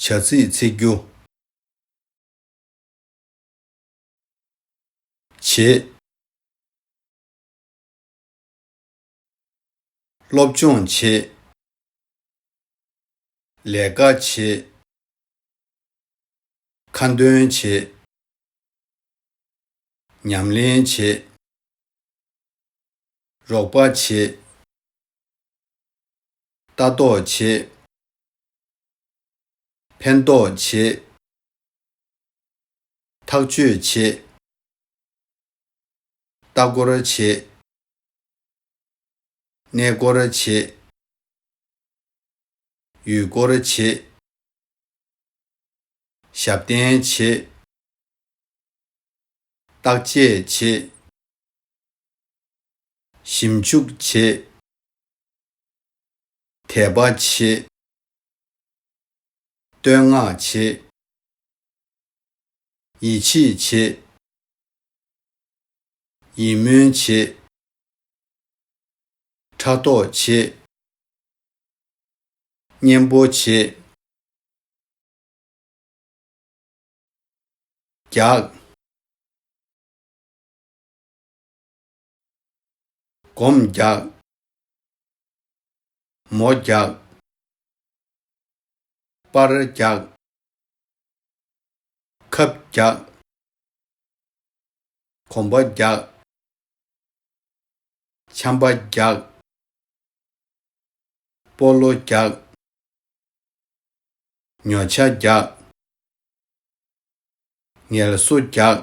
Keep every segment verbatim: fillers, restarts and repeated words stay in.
བྱ་ཚིག་འཚོལ་རྒྱུ། བྱེད། སློབ་སྦྱོང་བྱེད། ལས་ཀ་བྱེད། ཁ་འདོན་བྱེད། ཉམས་ལེན་བྱེད། རོགས་པ་བྱེད། ལྟ་རྟོག་བྱེད། ཕན་ཐོགས་བྱེད། ཐག་གཅོད་བྱེད། ལྟ་སྐོར་བྱེད། གནས་སྐོར་བྱེད། ཡུལ་སྐོར་བྱེད། ཞབས་བརྟན་བྱེད། བརྟག་དཔྱད་བྱེད། ཞིབ་འཇུག་བྱེད། དད་པ་བྱེད། བསྟོད་བསྔགས་བྱེད། ཡིད་ཆེས་བྱེད། ཡིད་སྨོན་བྱེད། ཕྲག་དོག་བྱེད། གཉེན་པོ་བྱེད། རྒྱག་སྒོམ་རྒྱག་མོ་རྒྱག་པར་རྒྱག་ཁབ་རྒྱག་གོམ་པ་རྒྱག་ཆམ་པ་རྒྱག་སྤོ་ལོ་རྒྱག་ཉོ་ཆ་རྒྱག་ངལ་གསོ་རྒྱག་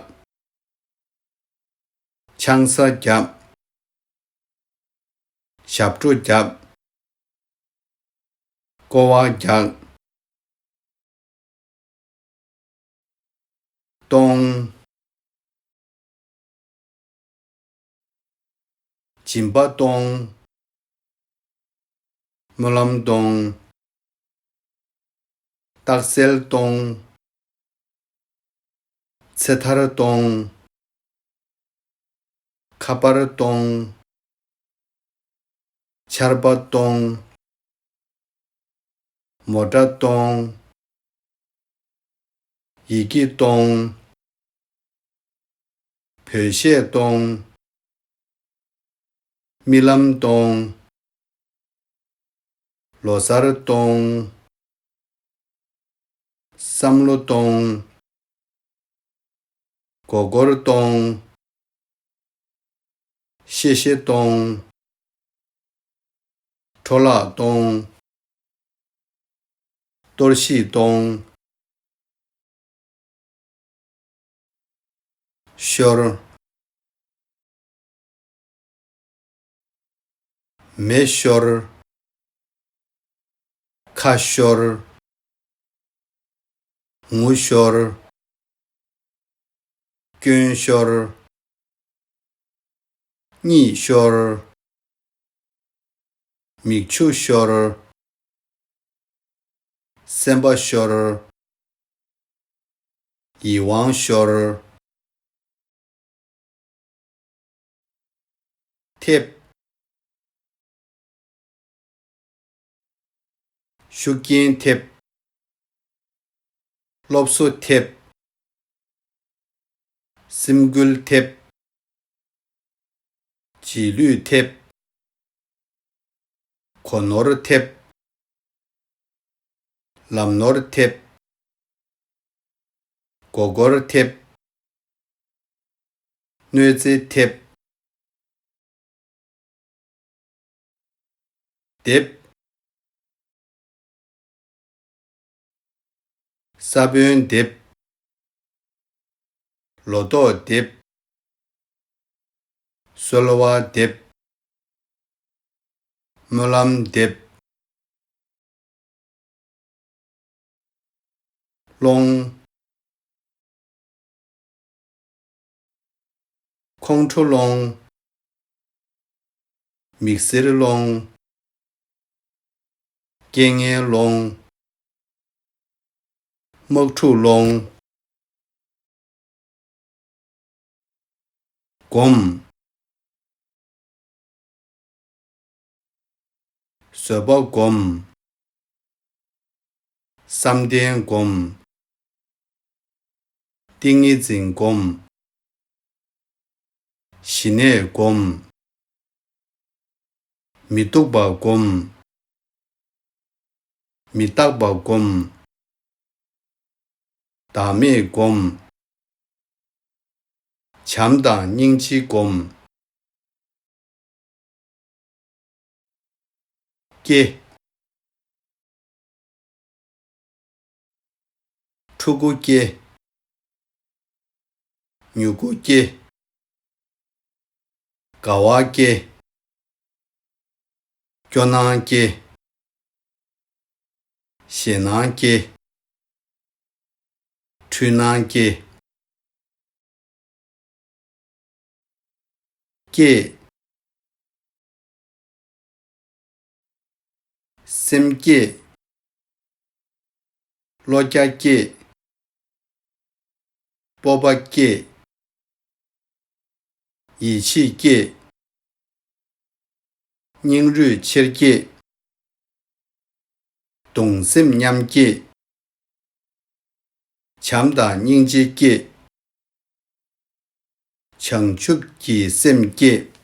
ཆང་ས་རྒྱབ། ཞབས་བྲོ་རྒྱབ། སྐོར་བ་རྒྱག་གཏོང་། སྦྱིན་པ་གཏོང་། སྨོན་ལམ་གཏོང་། རྟགས་གསལ་གཏོང་། ཚེ་ཐར་གཏོང་། ཁ་པར་གཏོང་། ཆར་པ་གཏོང་། མོ་ཊ་གཏོང་། ཡི་གེ་གཏོང་། བོད་གཞས་གཏོང་། རྨི་ལམ་གཏོང་། ལོ་གསར་གཏོང་། བསམ་བློ་གཏོང་། མགོ་སྐོར་གཏོང་། གཤེ་གཤེ་གཏོང་། འཕྲོ་བརླག་གཏོང་། གཏོར་བཤིག་གཏོང་། ཤོར། མེ་ཤོར། ཁ་ཤོར། ངུ་ཤོར། སྐྱོན་ཤོར། གཉིད་ཤོར། མིག་ཆུ་ཤོར། སེམས་པ་ཤོར། ཡིད་དབང་ཤོར། ཐེབས། ཤུགས་རྐྱེན་ཐེབས། སློབ་གསོ་ཐེབས། སེམས་འགུལ་ཐེབས། རྗེས་ལུས་ཐེབས། གོ་ནོར་ཐེབས། ལམ་ནོར་ཐེབས། མགོ་སྐོར་ཐེབས། གནོད་འཚེ་ཐེབས། འདེབས། ས་བོན་འདེབས། ལོ་ཏོག་འདེབས། གསོལ་བ་འདེབས། སྨོན་ལམ་འདེབས། སློང་། ཁོང་ཁྲོ་སློང་། མིག་སེར་སློང་། རྐྱེན་ངན་སློང་། དམག་འཁྲུག་སློང་། སྒོམ། བཟོད་པ་སྒོམ། བསམ་གཏན་སྒོམ། ཏིང་ངེ་འཛིན་སྒོམ། ཞི་གནས་སྒོམ། མི་སྡུག་པ་སྒོམ། མི་རྟག་པ་སྒོམ། བདག་མེད་སྒོམ། བྱམས་དང་སྙིང་རྗེ་སྒོམ། སྐྱེ། ཕྲུ་གུ་སྐྱེ། མྱུ་གུ་སྐྱེ། དགའ་བ་སྐྱེ། སྐྱོ་སྣང་སྐྱེ། ཞེད་སྣང་སྐྱེ། འཁྲུལ་སྣང་སྐྱེ། སྐྱེད། སེམས་བསྐྱེད། བློ་རྒྱ་བསྐྱེད། སྤོབས་པ་བསྐྱེད། ཡིད་ཆེས་བསྐྱེད། སྙིང་རུས་ཆེར་བསྐྱེད། གདུང་སེམས་མཉམ་བསྐྱེད། བྱམས་དང་སྙིང་རྗེ་བསྐྱེད། བྱང་ཆུབ་ཀྱི་སེམས་བསྐྱེད།